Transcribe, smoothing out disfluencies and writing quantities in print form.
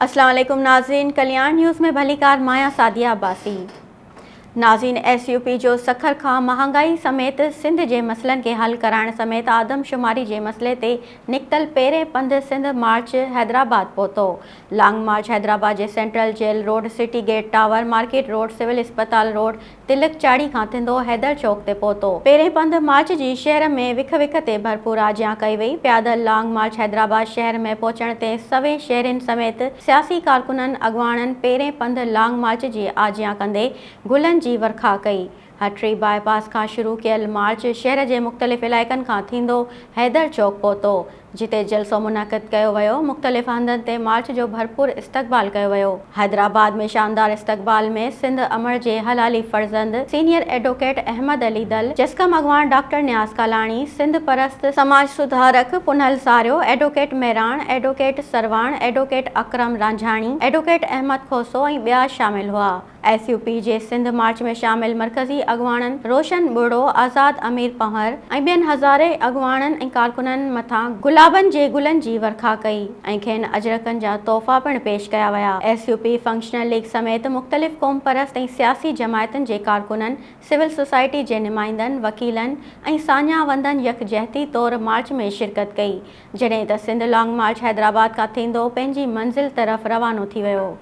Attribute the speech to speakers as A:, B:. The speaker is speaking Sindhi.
A: اسلام عليڪم ناظرين ڪلياڻ نيوز ۾ ڀليڪار مان آهيان سعديه عباسي ناظرين ايس يو پي جو سکر کان مهانگائي سميت سنڌ جي مسئلن کي حل ڪرائڻ سميت آدمشماري جي مسئلي تي نڪتل پهرين پنڌ سنڌ مارچ حيدرآباد پهتو لانگ مارچ حيدرآباد جي central jail road city gate tower market road civil اسپتال روڊ تلڪ چاڙهي کان ٿيندو حيدر چوڪ تي پهتو. پهرين پنڌ مارچ جي شهر ۾ وک وک تي ڀرپور آجيان ڪئي وئي. پيادل لانگ مارچ حيدرآباد شهر ۾ پهچڻ تي سوين شهرين سميت سياسي ڪارڪنن اڳواڻن پهرين پنڌ لانگ مارچ جي آجيان ڪندي گلن جي ورکا ڪئي. هٽڙي باء پاس کان شروع ڪيل مارچ شهر جي مختلف علائقن کان ٿيندو حيدر چوڪ پهتو. جتي جلسو منعقد ڪيو ويو، مختلف هنڌن تي مارچ جو ڀرپور استقبال ڪيو ويو. حيدرآباد ۾ شاندار استقبال ۾ سنڌ امڙ جي حلالي فرزند سينيئر ايڊوڪيٽ احمد علي دل، جسقم اڳواڻ ڊاڪٽر نياز ڪالاڻي، سنڌ پرست سماج سڌارڪ Punhal Sario, advocate Mehran, advocate Sarwan, advocate Akram Ranjhani, advocate Ahmed Khoso ۽ ٻيا شامل هئا. ايس يو پي جي سنڌ مارچ ۾ شامل مرڪزي اڳواڻن روشن ٻرڙو، آزاد امير پنهور ۽ ٻين هزارين اڳواڻن ۽ ڪارڪنن مٿان گلابن جي گلن جي ورکا ڪئي ۽ کين اجرڪن جا تحفا پڻ پيش ڪيا ويا. S U P functional league سميت مختلف قومپرست ۽ سياسي جماعتن جي ڪارڪنن، سول سوسائٽي جي نمائندن، وڪيلن ۽ ساڃاهه وندن يڪجهتي طور مارچ ۾ شرڪت ڪئي، جڏهن ته سنڌ لانگ مارچ حيدرآباد کان ٿيندو پنهنجي منزل طرف روانو ٿي ويو.